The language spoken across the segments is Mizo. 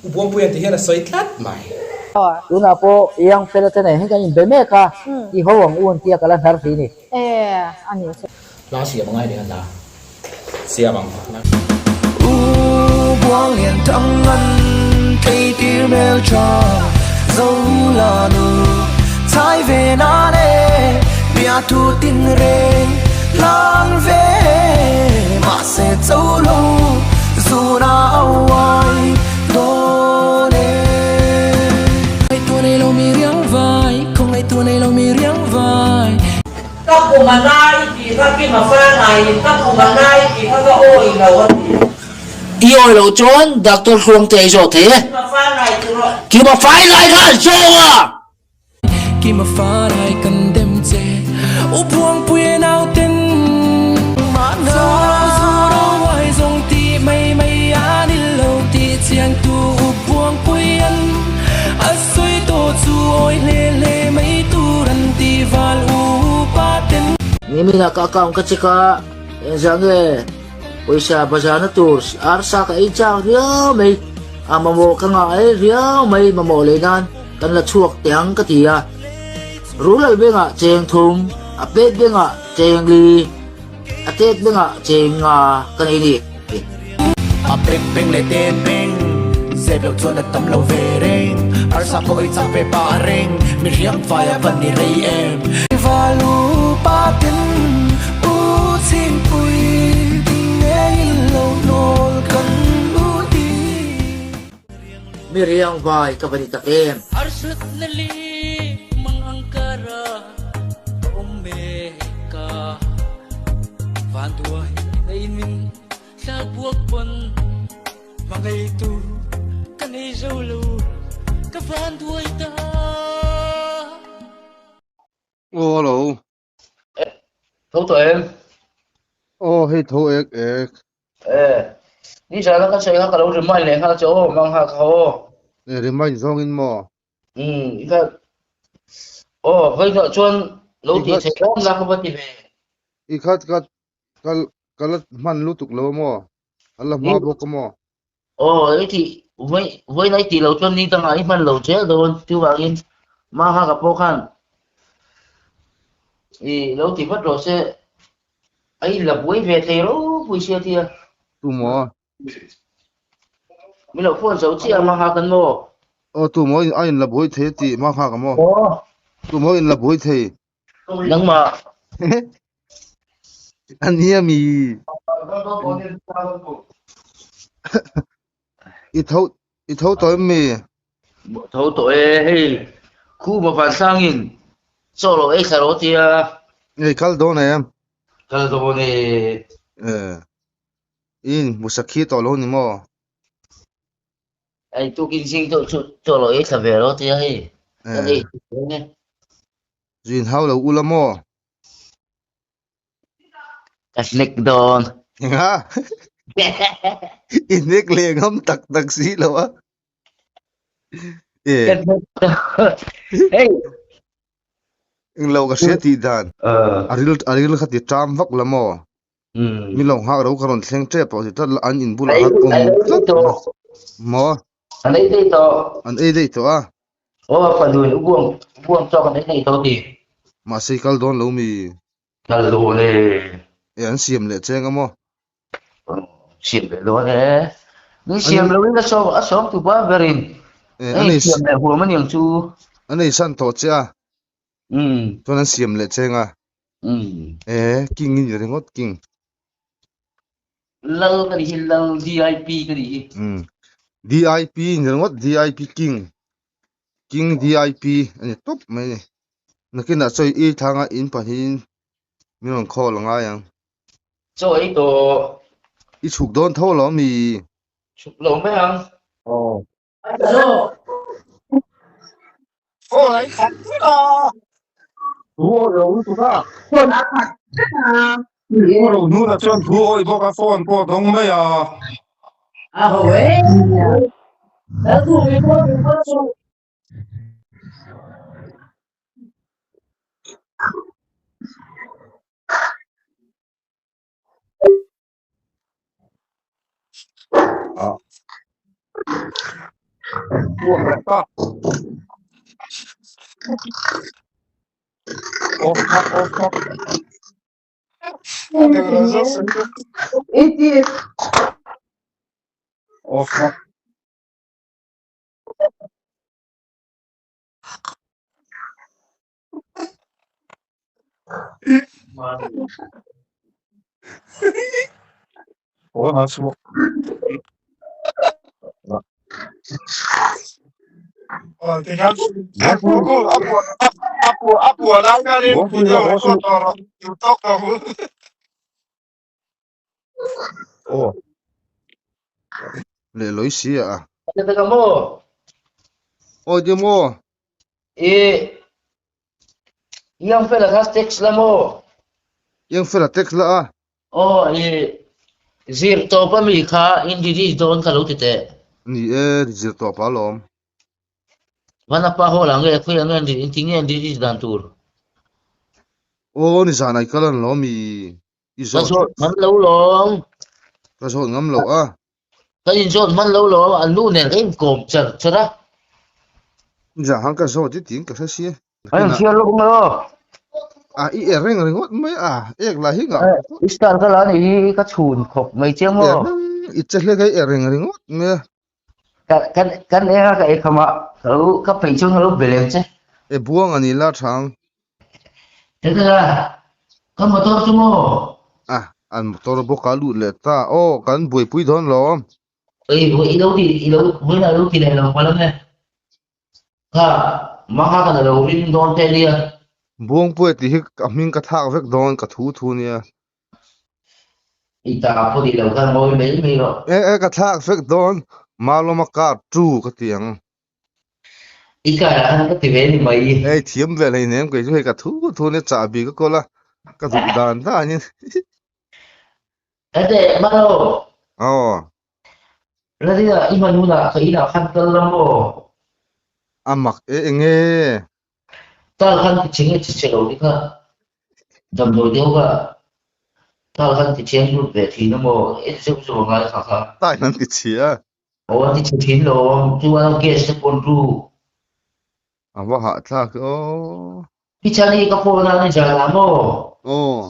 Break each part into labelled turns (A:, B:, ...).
A: U Buangpuian ti hian a sawi tlat mai.
B: Tunah pawh Young fella te nen hian kan inbe mek a, i ho ang u an tia ka la hnar hle ni.
C: E, a nih chu.
A: Hla siam angai nih a hla siam ang.
D: U buang lian thang an thei tir hmel tha zo la nu chai ve nan e bia thu tin reng hlan ve mahse cho lo zun a uai dawn e. Ngaihtuah nei lo mi riang vai, khaw ngaihtuah nei lo mi riang vai.
E: Ka kum a nai tih kha Kima Farnaiin ka kum a nai tih kha ka awi lo a ti.
B: I awi loh chuan Doctor Hruangte i zawh thei e.
E: Kima Farnai chu rawh.
B: Kima Farnai kha a zawng a!
D: Kima Farnai kan dem che u Buangpui e nauten. Mahna zu ro uai zawng tih mai mai a ni lo tih chiang tu u Buangpui an. A sawi tawh chu awi hle hle mai tur an ti val u pa ten.
B: Nimin ah ka account ka check a, engzah nge pawisa bazar na tur arsa ka ei chak riau mai, a mamawh ka ngah ei riau mai mamawh leh nan kan la chhuak teh ang ka ti a. Rulal bengah cheng thum, a pet bengah cheng li, a tet bengah cheng nga ka nei ni.
D: A pek beng leh tet beng, zep loh chuan a tam lo ve reng. Arsa pawh ei chak ve pah reng, mi hriam fai a va ni rei em. Valu pa ten u chhingpui ding ngei in lo hnawl kan u hi.
B: Mi riang vai ka va ni tak em.
D: Harsat na li mang angkara ka awm mek a, van duai nei min thlak buak pawn hmangaitu ka nei zo lo ka van duai ta.
F: Aw hello.
B: Tho tawh em?
F: Aw hei tho ek ek.
B: Eh, ni zana ka sawi kha ka lo remind leh nghal che aw, mang nghal kha aw.
F: Eh, remind zawngin maw?
B: Um, i kha aw, vawi kha chuan lo ti thei ram la ka va ti ve.
F: I khat ka kal ka la hman lutuk lo maw? A la hma bawk a maw?
B: Aw, i ti vawi vawi nai ti lo chuan ni dangah i hman lo zel dawn chuvangin Maha ka pawh khan i lo ti vat rawh se a in la buai ve thei ropui sia tia.
F: Tu maw?
B: Mi lo phone zo chiah Maha kan maw?
F: Aw tu maw a in la buai thei a ti Maha ka maw?
B: Aw.
F: Tu maw in la buai thei?
B: Nangmah.
F: A nia mi. I tho i tho tawh em mi?
B: Tho tawh e hei khuma vansangin chaw lo ei thla rawh tia.
F: Ei kal dawn em?
B: Kal dawn e.
F: Eh. In hmusa khi tawh lo ni maw?
B: Ei tukin zing deuh chu chaw lo ei thla ve rawh tia hei. Kan ei dawn e.
F: Zin hau lo ula maw?
B: Ka hnek dawn.
F: Enga? I hnek leh ngam tak tak si lo a. E.
B: Ka hnek dawn. Hei.
F: Eng lo ka hria tih dan. A ril a ril kha ti ṭam vak la maw? Mi lo nghak ro ka rawn thleng ṭep pawh ti tlat la an in bulah khan awm tlat maw?
B: An ei daih tawh.
F: An ei daih tawh a.
B: Aw a fanu in u buang u buang chawk an ei daih tawh ti.
F: Mahse i kal dawn lo mi?
B: Kal dawn e.
F: E an siam leh cheng a maw?
B: Siam leh dawn e. Ni siam lo in a sawm a sawm tu pa ber in.
F: E an ei
B: siam leh huam aniang chu.
F: An ei san tawh che a. Chuan an siam leh cheng a. E king i ni ringawt king.
B: Lal ka nih hi Lal DIP ka nih hi.
F: DIP ni ringawt DIP king. King DIP a ni tawp mai a ni. Nakinah chaw i thlang a in pahnihin min rawn call a ngai ang.
B: Chaw ei tawh.
F: I chhuk dawn tho lo mi?
B: Chhuk lo mai ang.
F: Aw.
G: Thu awi lo lutuk a. Thu ro hnunah chuan thu awi bawk a phone pawh a dawng mai a. Off hmak off hmak.
C: It is.
G: Off hmak.
F: Leh lawi si a.
B: Ka maw?
F: Awi ti maw?
B: I Young fella kha text la maw?
F: Young fella text la a.
B: Aw i zir tawp a mi kha in release dawn ka lo ti teh.
F: Ni e, zir tawp a lawm.
B: Vanapa hall ah nge khawiah nge an inti nge an release dan tur?
F: Aw ni zan ai kal an lawm i i
B: zawt. Ka zawt hman lo lawm.
F: Ka zawt ngam lo a.
B: Ka in zawt hman lo lawm an nu nen ka in kawm char char a.
F: Zan han ka zawt i tiin ka hre si.
B: An in hriat lawk mai aw.
F: A i er reng ringawt mai a ek lah hi ngah.
B: I star ka la nih hi ka chhun khawp mai chiang maw.
F: I che hlek a i er reng ringawt mai a.
B: Kan kan eng a ka ei kham a ka lo ka peih chuan ka lo be lem che.
F: E buang a ni la thang.
B: Tete ka motor chu maw?
F: A an motor bawk a lut leh ta aw kan buaipui dawn lo.
B: Ei i lo ti i lo vawiin a lo ti leh lo palh ang e. Kha manga kan lo ring dawn te nia.
F: Buangpuia tih hi a hming ka thlak vek dawn ka thu thu nia.
B: I ta pawh ni lo khan ngawi mai mai rawh.
F: E e ka thlak vek dawn Malawma car tu ka ti ang.
B: I car ah khan ka ti ve ni mai.
F: Hei thiam ve hleinem kei chu hei ka thu thu nia chahbi ka kawl a ka duh dan danin.
B: Ate Malo.
F: Aw.
B: Lalina i hman hunah ka inah khan kal la maw?
F: A mak e enge?
B: Tal khan ti chhe nge chi chhe lo ni kha. Damdawi deuh kha tal khan ti chhe lut ve thin a maw? En zeuh zeuh a ngai kha kha.
F: Tai an ti chhia.
B: Aw an ti chhe thin lo, chuan gas te pawn ru.
F: A va hahthlak e aw.
B: Pi Chani ka phone a ni zan ah maw?
F: Aw.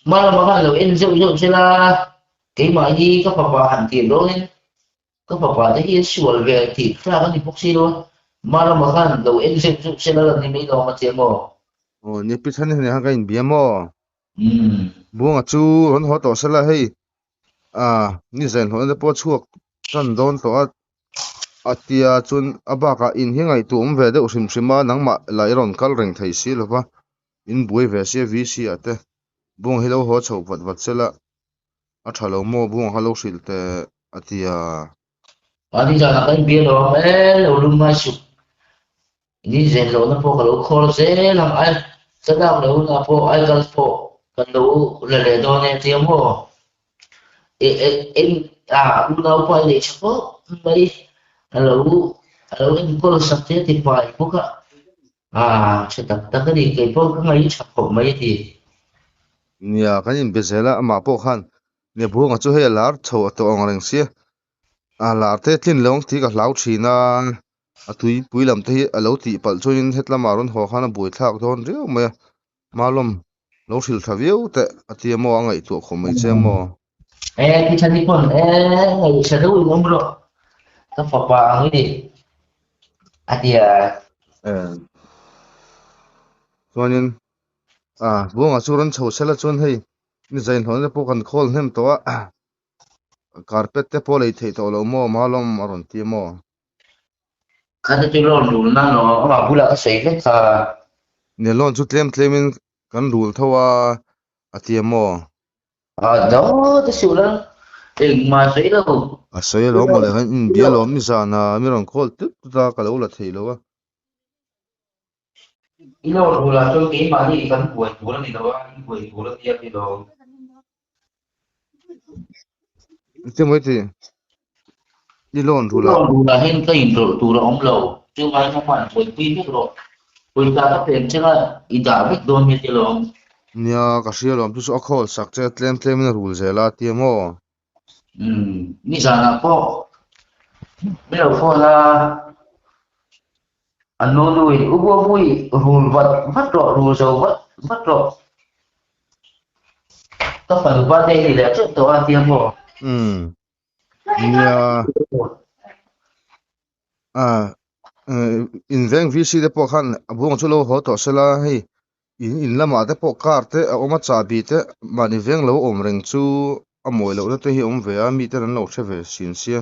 B: Hma lama khan lo en zeuh zeuh sela, keimah hi ka fapa han tir dawnin ka fapa te hi an sual ve tih thlak a ni bawk si lo a, hma lama khan lo en zeuh zeuh sela la ni mai lo ang a che maw?
F: Aw nia pi Chani hnenah khan ka inbia maw?
B: Umm.
F: Buanga chu rawn haw tawh sela hei ah ni zain hlawhna te pawh a chhuak tan dawn tawh a, a tia chuan a bakah in hi ngaihtuah awm ve deuh hrim hrim a nangmah lah i rawn kal reng thei si lova. In buai ve sia VC ah te buang hi lo haw chho vat vat sela a tha lo maw buang kha lo hrilh teh a ti a.
B: Mahni zanah kan inbia lo ang e, lo lum ngai suh. Ni zen lohna pawh ka lo khawl zel ang ai, thlalak lo hunah pawh aikal pawh kan lo la leh dawn e tia maw? E e eng a unaupa i neih tha khawp mai a lo a lo enkawl sak che a ti pai bawk a. Ah, tha tak tak a ni, kei pawh ka ngaih tha khawp mai a ti.
F: Nia, kan inbe zel a, amah pawh khan nia buanga chu hei a lar chho a tawh ang reng sia, a lar te tlin lo ang tih ka hlau thin a, a tuipui lam te hi a lo tih palh chuanin hetlama rawn haw khan a buaithlak dawn riau mai a, Malawm lo hrilh tha viau teh a ti a maw, a ngaihtuah khawp mai che maw?
B: E, ti tha ni pawn e, ngaihthla deuh in awm rawh, ka fapa ang i ni a ti a.
F: E, chuanin a buangah chu rawn chho sela chuan hei ni zainhlawhna te pawh kan khawl hnem tawh a, carpet te pawh lei theih tawh loh maw Malawm a rawn ti a maw?
B: Khata chu loan rul na lo amah bulah ka sawi vek kha.
F: Nia loan chu tlem tlemin kan rul tho a a ti a maw?
B: A do te suh la engmah sawi lo.
F: A sawi alawm mawle kan inbia alawm nizan a mi rawn call tut tut a ka lo la thei lo a.
B: I loan rul ah chuan keimahni kan buai tur a ni lo a, in buai tur a nia ti lo.
F: Engtin maw i ti? I loan rul ah.
B: I loan rul ah hian ka inrawlh tur a awm lo. Chuvangin ka hman buaipui vek rawh. Pawisa ka pek changa i dah vek dawn nia ti lawm.
F: Nia, ka hria lawm. Chu chu a khawl sak che tlem tlemin a rul zel a tia maw?
B: Umm, nizanah pawh Min lo phone a, an nu in u Buangpui rul vat vat rawh, rul zo vat vat rawh. Ka fanu birthday a ni leh teuh tawh a tia maw?
F: Umm nia. Inveng VC te pawh khan a buang chu lo haw tawh sela hei in in lamah te pawh car te a awm a chahbi te mahni veng lo awm reng chu a mawi lohna te hi a awm ve a mite an lo hre ve thin sia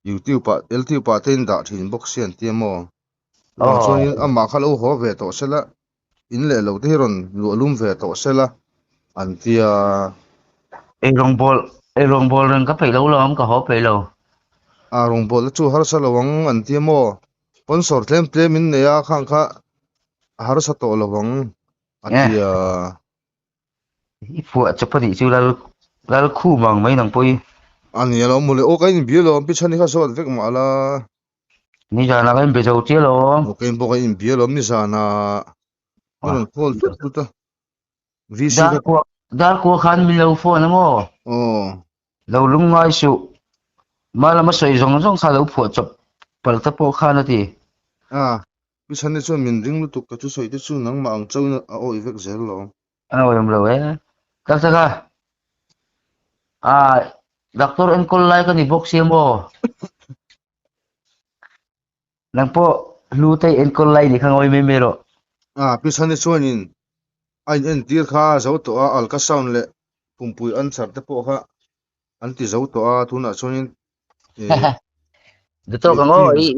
F: youtube ah youtube ah te in dah thin bawk sia an tia maw chuvang chuanin amah kha lo haw ve tawh sela in leh lo te hi rawn luah lum ve tawh sela an tia.
B: Eirawngbawl eirawngbawl reng ka peih lo lawm ka haw peih lo.
F: A rawngbawlna chu harsa lo ang an tia maw? Sponsor tlem tlem in nei a khang kha a harsa tawh lo ang a tia.
B: I phuah chawp a nih chu lal lal khum ang mai nang pawh i.
F: A ni alawm mawle aw ka inbia lawm pi chhan hi kha zawt vek mah la.
B: Nizanah ka inbe zo chiah alawm.
F: Aw ka in pawh ka inbia alawm nizanah. Ka rawn call tut tut a. VC ka.
B: Darkua Darkua khan min lo phone a maw?
F: Aw.
B: Lo lungngai suh. Malama sawi zawng zawng kha lo phuah chawp palh ta pawh khan a ti.
F: A, pi chhan te chuan min ring lutuk ka thusawi te chu nangmah ang chauhin a awih vek zel alawm.
B: A awih awm lo e. Tak tak a. A, doctor enkawl lai ka ni bawk sia maw? Nang pawh hlu te enkawl lai ni kha ngawi mai mai rawh.
F: A, pi chhan te chuanin a in entir kha a zo tawh a, ultrasound leh pumpui answer te pawh kha an ti zo tawh a, tunah chuanin
B: eh Duh tawk ang aw, i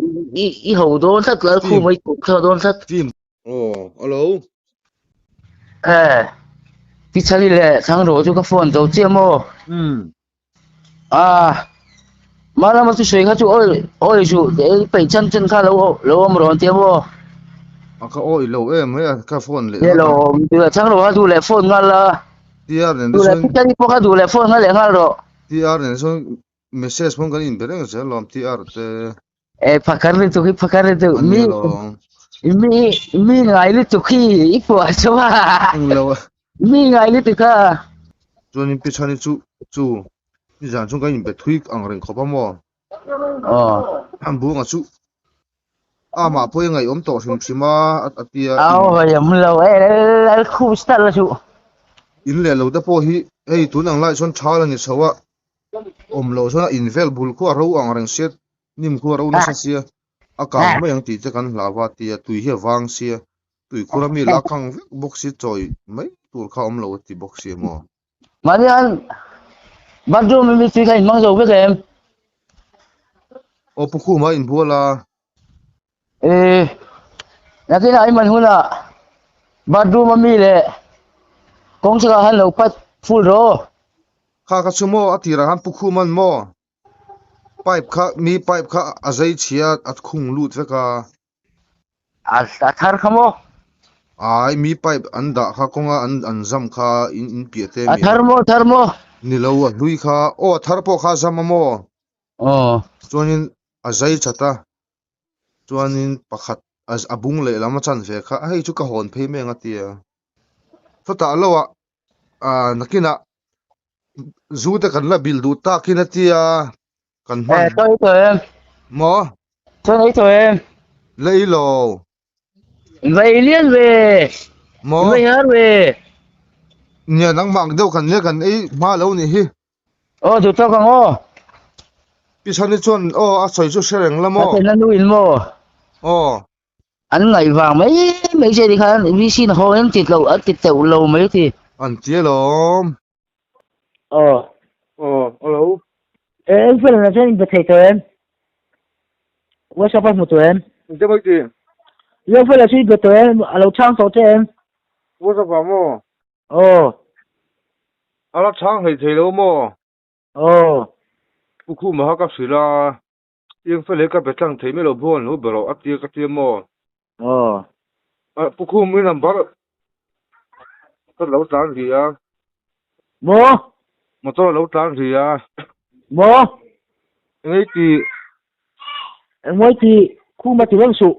B: i i ho dawn tlat lal khu mai kha dawn tlat.
F: Team. Aw, hello.
B: Eh, ti chali le thang ro chu ka phone zo chiah maw?
F: Um.
B: Ah, malama chu sawi kha chu oi oi chu ei peih chan chan kha lo lo awm rawn tia maw?
F: A ka awi lo em mai a ka phone leh
B: Hello, thang ro kha duh leh phone nghal la.
F: TR nen
B: te chuan Duh leh pawh kha duh leh phone nghal leh nghal rawh.
F: TR nen chuan message pawn kan inbe reng zel alawm TR te.
B: E phakar lutuk hi phakar lutuk
F: Ani
B: mi
F: alawm.
B: mi mi ngai lutuk hi i phuah chu a.
F: Eng lo a.
B: Mi ngai lutuk a.
F: Chuanin pi chhani chu chu nizan chuan kan inbe thui ang reng khawp a maw.
B: Aw.
F: An buanga chu amah pawh i ngaihawm tawh hrim hrim a a tia.
B: Au ngaihawm lo e lal khum start la chu.
F: In leh lo te pawh hi hei tun ang lai chuan thal a ni chho a awm loh chuan a in vel bul khu a ro ang reng sia hnim khu a ro nasa sia a kang mai ang tih te kan hlau a tia tui hi a vang sia tui khur ami la kang vek bawk sia chawi mai tur kha awm lo a ti bawk sia maw.
B: Mahni an bathroom mi tui kha in hmang zo vek em?
F: Aw pu Khuma in bual a.
B: E nakinah i man hunah bathroom ami leh kawngchhakah han lo pat full rawh.
F: Kha ka chu maw a tirah khan pu Khuman maw pipe kha mi pipe kha a zai chhia a khung lut vek a.
B: A thar kha maw?
F: Ai, mi pipe an dah kha kawnga an an zam kha in in piah te
B: mi. A thar maw, thar maw?
F: Ni lo, a hlui kha. Aw, a thar pawh kha a zam a maw?
B: Aw.
F: Chuanin a zai that a, chuanin pakhat a bung lehlam a chan ve kha, hei chu ka hawn phei mai ang a ti a. Chutah lo ah, ah nakinah zu te kan la bil duh takin a ti a. Kan hman.
B: Eh, chaw ei tawh em?
F: Maw?
B: Chaw ei tawh em?
F: La ei lo.
B: Va ei lian ve.
F: Maw?
B: Va ei har ve.
F: Nia nangmah ang deuh kan nia kan ei hma lo nih hi.
B: Aw duh tawk ang aw.
F: Pi Chhani chuan aw a sawi chu hre reng la maw?
B: Ka thlen a nu in maw?
F: Aw.
B: An ngaih vang mai mai che tikhan VC na haw an ti tlo an ti teuh lo mai ti.
F: An ti alawm.
B: Aw.
F: Aw, hello.
B: E, eng fel na chuan inbe thei tawh em? WhatsApp a hmu tawh em?
F: Engte mai ti?
B: Eng fel chu inbe tawh em? A lo chhang tawh che em?
F: WhatsApp ah maw?
B: Aw.
F: A la chhang hlei thei lo maw?
B: Aw.
F: Pu Khuma kha ka hrilh a, eng fel hi ka be tlang thei mai lo buang lo be rawh a tia ka tia maw?
B: Aw.
F: Pu Khum i number ka lo tlan rih a.
B: Maw?
F: Motor a lo tlan rih a.
B: Maw?
F: Engei ti?
B: Engmawi ti? Khuma ti reng suh.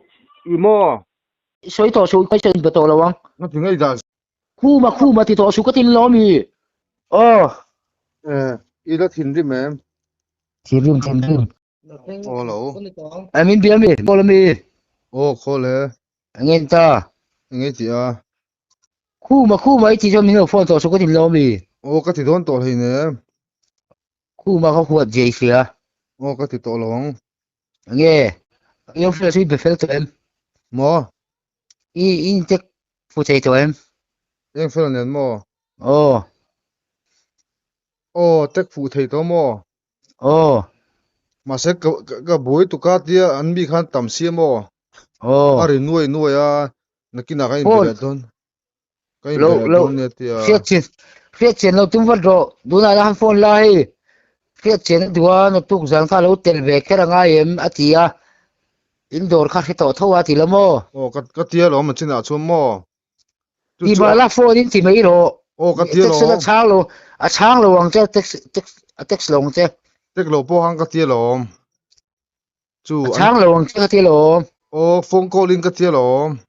F: I maw?
B: I sawi tawh suh, ka sawi be tawh lo ang.
F: Nga ti ngei dan.
B: Khuma khuma ti tawh suh ka tin lo ami? Aw.
F: Eh, i la thinrim em?
B: Thinrim thinrim.
F: Aw lo.
B: Ai min bia mi, call ami.
F: Aw call e.
B: Enge ni ta?
F: Enge i ti a?
B: Khuma khuma i ti chuan min lo phone tawh suh ka ti lo ami.
F: Aw ka ti dawn tawh hleinem.
B: Khuma ka huat zia i hria.
F: Aw ka ti tawh lo ang.
B: Enge? I awm hria chu i be fel tawh em?
F: Maw?
B: I i intek fu thei tawh em?
F: Eng fel nen maw?
B: Aw.
F: Aw tek fuh thei tawh maw?
B: Aw.
F: Mahse ka ka buai tuka tia an mi khan tam sia maw?
B: Aw.
F: A ri nuai nuai a nakinah ka inbe leh dawn. Ka inbe leh dawn nia tia.
B: Hriat chian hriat chian lo tum vat rawh. Tunah la han phone la hei. Hriat chian a duh a naktuk zan kha lo tel ve kher a ngai em a ti a. In dawr kha hre tawh tho a ti lo maw?
F: Aw ka ka tia lawm a chinah chuan maw?
B: Ti mah la phone in ti mai rawh.
F: Aw ka tia
B: Text
F: lawm.
B: a chhang lo a chhang lo ang che text text a text lo ang che.
F: Text lo pawh khan ka tia lawm. Chu
B: A chhang lo ang che ka tia lawm.
F: Aw phone call in ka tia lawm.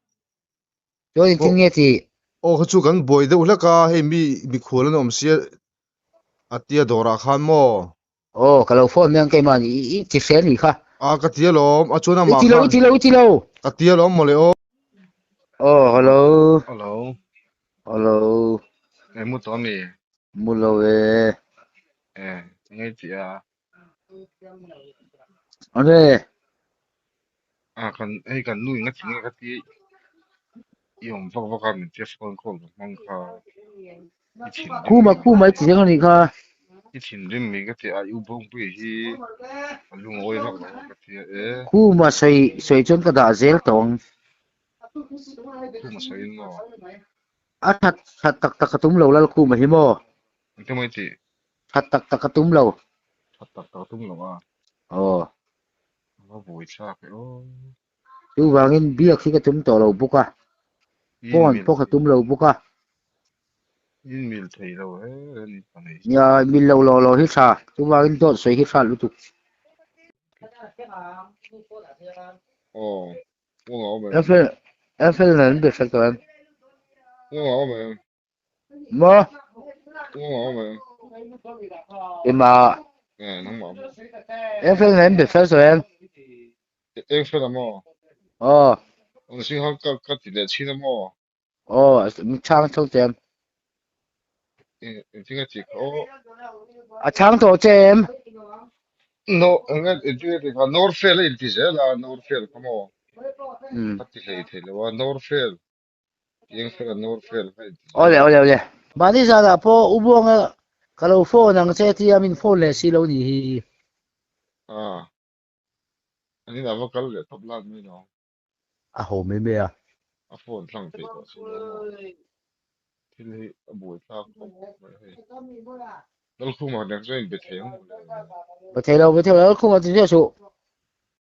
B: Chuan engtin nge ti?
F: Aw kha chu kan buai deuh hlek a hei mi mikhual an awm sia a tia dawrah khan maw?
B: Aw ka lo phone mai ang keimah ni i ti hre ni kha.
F: A ka tia lawm a chuan amah
B: I ti lo i ti lo i ti lo.
F: Ka tia lawm mawle aw.
B: Aw hello.
F: Hello.
B: Hello.
F: Eng mu tawh ami?
B: Mu lo e.
F: E eng i ti a?
B: Ane.
F: A kan hei kan nu in a ti nge ka ti i awm vak vak a min tia phone call ka hmang kha i thinrim
B: Khuma khuma i ti reng anih kha.
F: I thinrim mi ka ti a i u Bawngpuii hi a lungawi vak lo a ka ti a e.
B: Khuma sawi sawi chuan ka dah zel tawh ang.
F: Khuma sawiin maw?
B: A that that tak tak ka tum lo lal Khuma hi maw?
F: Engtin maw i tih?
B: That tak tak ka tum lo.
F: That tak tak a tum lo a.
B: Aw.
F: A va buai thlak e aw.
B: Chuvangin biak hi ka tum tawh lo bawk a. Phone pawh ka tum lo bawk a.
F: In mil thei lo he a ni pa nei.
B: Nia, mil lo lo lo hi tha. Chuvangin dawt sawi hi hrat lutuk.
F: Aw, uang a awm em?
B: FL, FL nen an be hrat tawh em?
F: Uang a awm em?
B: Maw?
F: Uang a awm em?
B: Ema.
F: Eh, nangmah maw?
B: Eng fel nen be fel tawh em?
F: Eng fel a maw?
B: Aw.
F: Ang sing ha ka ka ti leh chhin a maw?
B: Aw, mi chhang tho che em?
F: Eng tinge ti kha aw?
B: A chhang tawh che em?
F: No, eng eng tinge ti kha Nor fel a inti zel a, Nor fel kha maw? Ka ti hlei thei lo a, Nor fel.
B: Awle awle awle. Mahni zanah pawh U Buanga ka lo phone ang che tia min phone leh si lo ni hi.
F: A, an inah va kal leh tawp lat mai lo.
B: A ho mai mai a.
F: A phone hlang theih tawh si lo maw. Thil hi a buai thlak khawp mai hei. Lalkhuma nen chuan inbe thei ang maw le.
B: Be thei lo, be thei lo, Lalkhuma chu hriat suh.